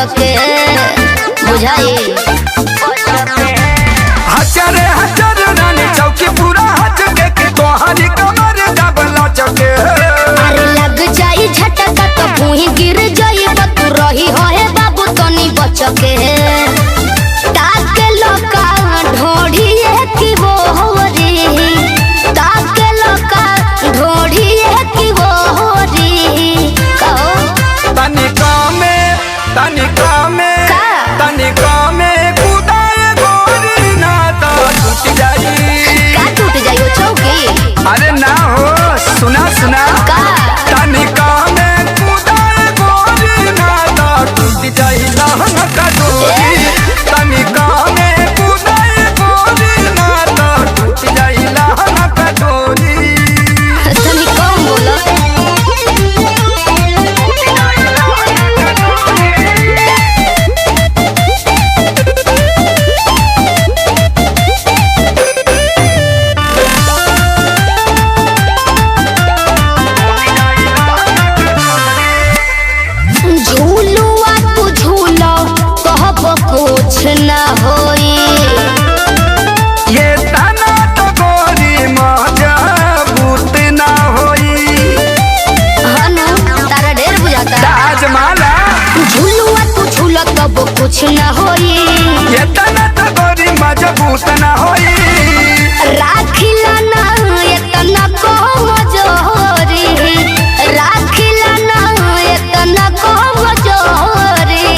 बचके बुझाई। हचरे हचर रानी चौकी पूरा हचके के तोहरी कमर दबला चके। अरे लग जाई झटका तो भूही गिर जाई, तू रही होए बाबू तनी बचके। ताके लका ढोढ़ी की वो होरी, ताके लका ढोढ़ी की वो होरी। कहो तनिका में, तनिका में, का? तनिका में कुदाए गोरी ना तो टूट जाई। का टूट जाई हो चौकी? अरे ना हो, सुना सुना। का? तनिका में कुदाए गोरी ना तो टूट जाई लहंगा का डोरी। तनिका में कुदाए गोरी ना तो टूट जाई लहंगा का डोरी। तनी कम बोलो। झूलुआ तू झूलो कहब कुछ ना होई। ये तना तो गोरी मजा बूत ना होई। हनु तारा ढेर बुझाता। ताजमाला झूलुआ तू झूला तब कुछ ना होई। ये तना तो गोरी मजबूत ना होई। राखिला ना एतना कम जोरी, राखिला ना एतना कम जोरी।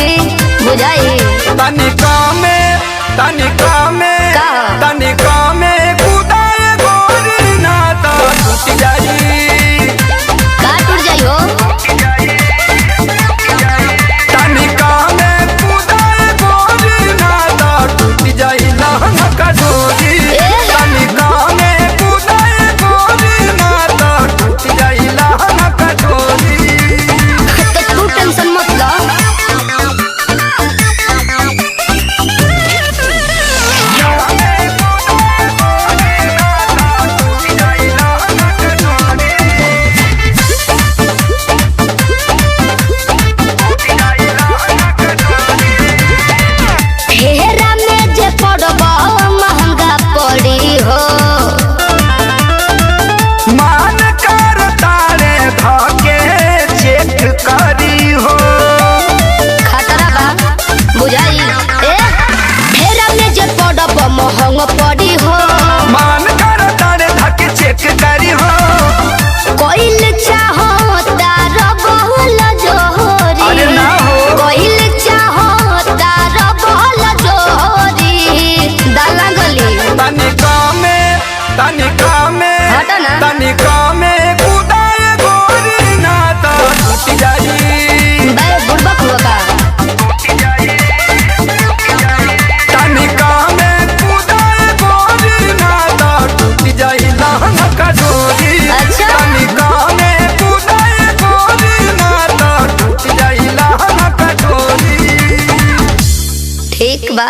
बुझाई? तनिका में, तनिका में, का? तनिका में कुदाए गोरी ना तो टूट जाई। का टूट जाई हो? तनिका में कुदाए गोरी ना तो टूट जाई लहंगा का डोरी। ए? तनिका में कुदाए गोरी ना तो टूट जाई लहंगा का डोरी। तो तू टेंशन मत लो। फेरा में जे पड़ब महंगा पड़ी हो। मान कर तारे धके चेक करी हो। खतरा बा बुझाई। ए फेरा में जे पड़ब महंगा पड़ी हो। मान कर तारे धके चेक करी हो। कोइल चाहो तार बहुल जोरी। अरे ना हो। कोइल चाहो तार बहुल जोरी। दाला गली तनिका में, तनिका में, हटो ना। तनिका में कुदाए गोरी ना तो टूट जाई। बे बुड़बक हुआ का? तनिका में कुदाए गोरी ना तो टूट जाई लहंगा का डोरी। अच्छा। तनिका में कुदाए गोरी ना तो टूट जाई लहंगा का डोरी। ठीक बा।